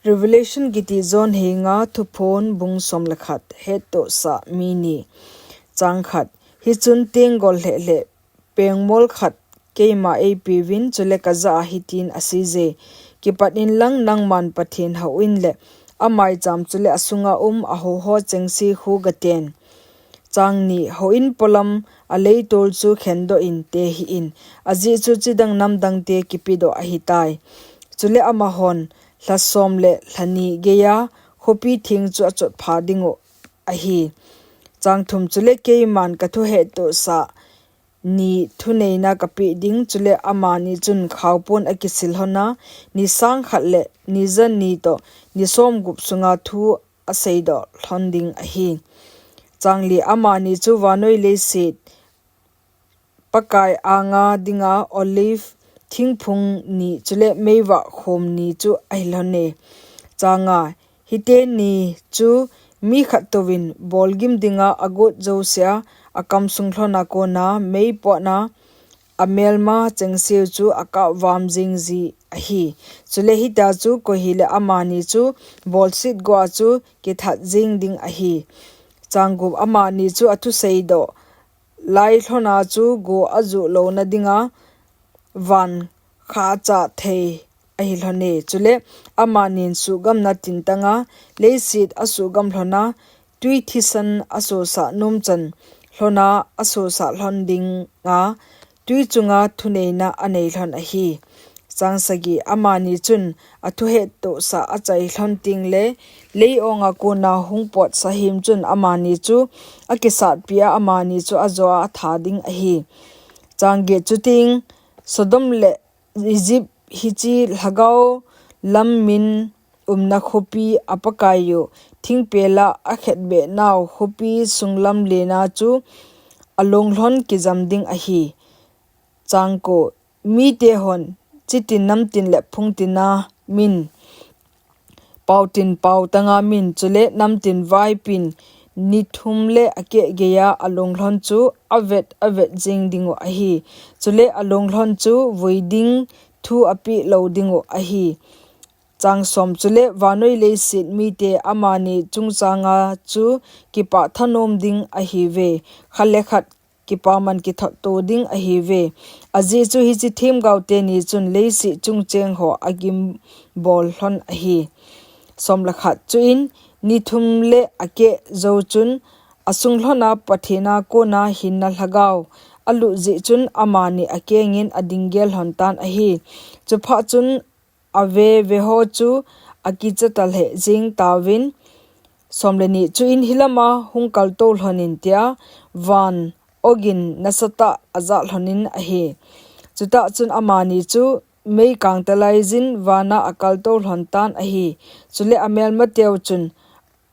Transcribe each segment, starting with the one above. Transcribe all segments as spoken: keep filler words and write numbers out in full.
Revelation kiti John henga Thuphon bung som le khat. Hettohsah mi ni. Chang khat. Hichun tenggol lhehlheh pengmol khat keima eipeuvin, chule kajah a hitin aseiye, Kipat inlang nangman Pathen hou inle amaicham chule asunga um ahouho chengse khu gaten. Chang ni. Houin polam aleitol chu khendoh in tehih in, ajeh chu chidang namdangte kipedoh ahitai. Chule amahon lha som le lha ni geiya khopi theng chu achotpha dingu ahi. Chang thum. Chule keiman kathu hettohsah ni thuneina kapeh ding, chule amani chun khaopon akisil lhona, ni sang khat le ni ja ni toh ni som gup sunga thu aseidoh lhon ding ahi. Chang li. Amani chu vannoi leiset Pakai anga dinga olive thingphung ni chule meivah khom ni chu ahi lhone. Chang nga. Hiteni chu mi khat touvin bolgim dinga agot jousea akamsung lhona kona meipotna amelma chengseu chu akapvam jing ji ahi. Chule hitia chu koi hile amani chu bolset goa chu kithat jing ding ahi. Chang gup. Amani chu athuseidoh lai lhona chu go ajuh louna dinga van khachah thei ahi lhone. Chule amanin suhgamna tintanga leiset asuhgam lhona, twi thisan asosah numchan lhona asosah lhon dinga twi chunga thuneina anei lhon ahi. Chang sagi. Amani chun athu hettohsah achai lhon tengle lei-onga kona hung pot sahem chun amani chu akisatpia amani chu ajoa atha ding ahi. Chang get. Chuteng Sodom le Egypt hiche lhagao lam min umna khopi a Pakaiyu thingpela akhetbeh nau khopi sunglam lena chu alonglhon kijam ding ahi. Chang ko. Mite hon chitin namtin le phungtina min, pautin pautanga min, chule namtin vaipin ni thum le akeh geiya alonglhon chu avet avet jing dingu ahi. Chule alonglhon chu vui ding thu apeh lou dingu ahi. Chang som. Chule vannoi leiset mite amani chungchanga chu kipah thanom ding ahiuve. Khat le khat kipaman kithotto ding ahiuve. Ajeh chu hiche themgao teni chun leiset chungcheng ho agimbol lhon ahi. Som le khat. Chuin ni thum le akeh jou chun asunglhona Pathen a kona hinna lhagao alut jeh chun amani akengin adinggel lhon tan ahi. Chuphat chun ave veho chu akicha talheh jing tauvin. Som le ni. Chuin hilama hung kaltou lhonin tia van ogin nasatah ajah lhonin ahi. Chutah chun amani chu mei kangtalai jin vana akaltou lhon tan ahi. Chule amelmateu chun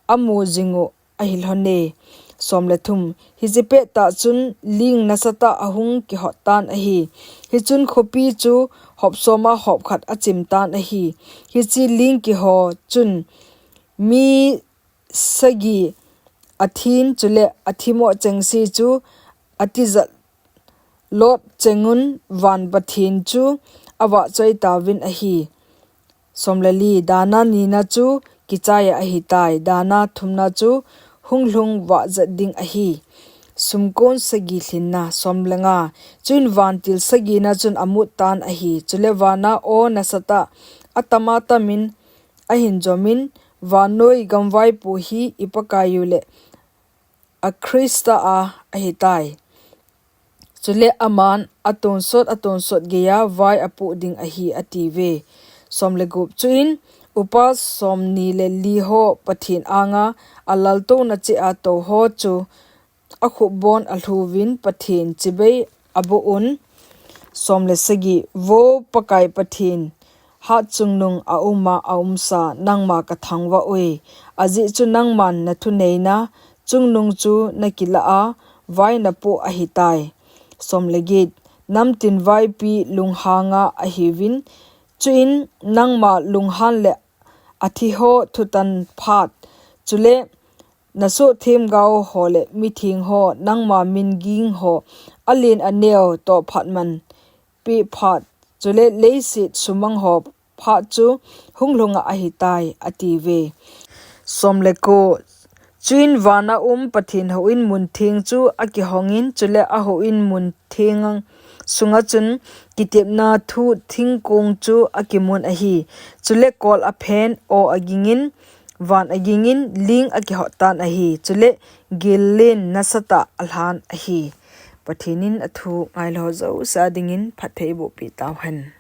amu jingu ahi lhone. Som le thum. Hiche pettah chun ling nasatah ahung kihot tan ahi. Hichun khopi chu hop soma hop khat achim tan ahi. Hiche ling kiho chun mi sagi athin chule athimo chengse chu atijat lot chengun van Pathen chu avahchoi tauvin ahi. Som le li. Dana nina chu kichaiya ahitai. Dana thumna chu hunglhung vahjat ding ahi. Sumkon sagi lhinna. Som le nga. Chuin vantil sagina chun amut tan ahi. Chule vana o nasatah atama tamin ahin jomin, vannoi gamvaipo hi i Pakaiyu le a Christa a ahitai. Chule aman atonsot atonsot geiya vai apoh ding ahi atiuve. Som le gup. Chuin upa somni le li ho Pathen anga alaltouna cheh a touho chu akhupbon alhuvin Pathen chibai aboh un. Som le sagi. Vo Pakai Pathen, hat chungnung a uma aumsa nangma kathangvah uve. Ajeh chu nangman nathuneina chungnung chu nakilah a vai napoh ahitai. Som le get. Namtin vaipi lunghanga ahiuvin, chuin nangma lunghan le athiho thutan phat, chule nasoh themgao ho le mitheng ho nangma min ging ho alen aneo toh phat man peh phat, chule leiset sumang ho phat chu hung lhunga ahitai, atiuve. Somleko. Chuin vana um Pathen houin mun theng chu akihongin, chule ahouin mun theng sunga chun kitepna thu thingkong chu akimun ahi. Chule kol aphen, aw agingin, van agingin, ling akihot tan ahi. Chule gillen nasatah alhan ahi. Pathen in athu ngailou jouse dingin phatthei bohpi tauhen.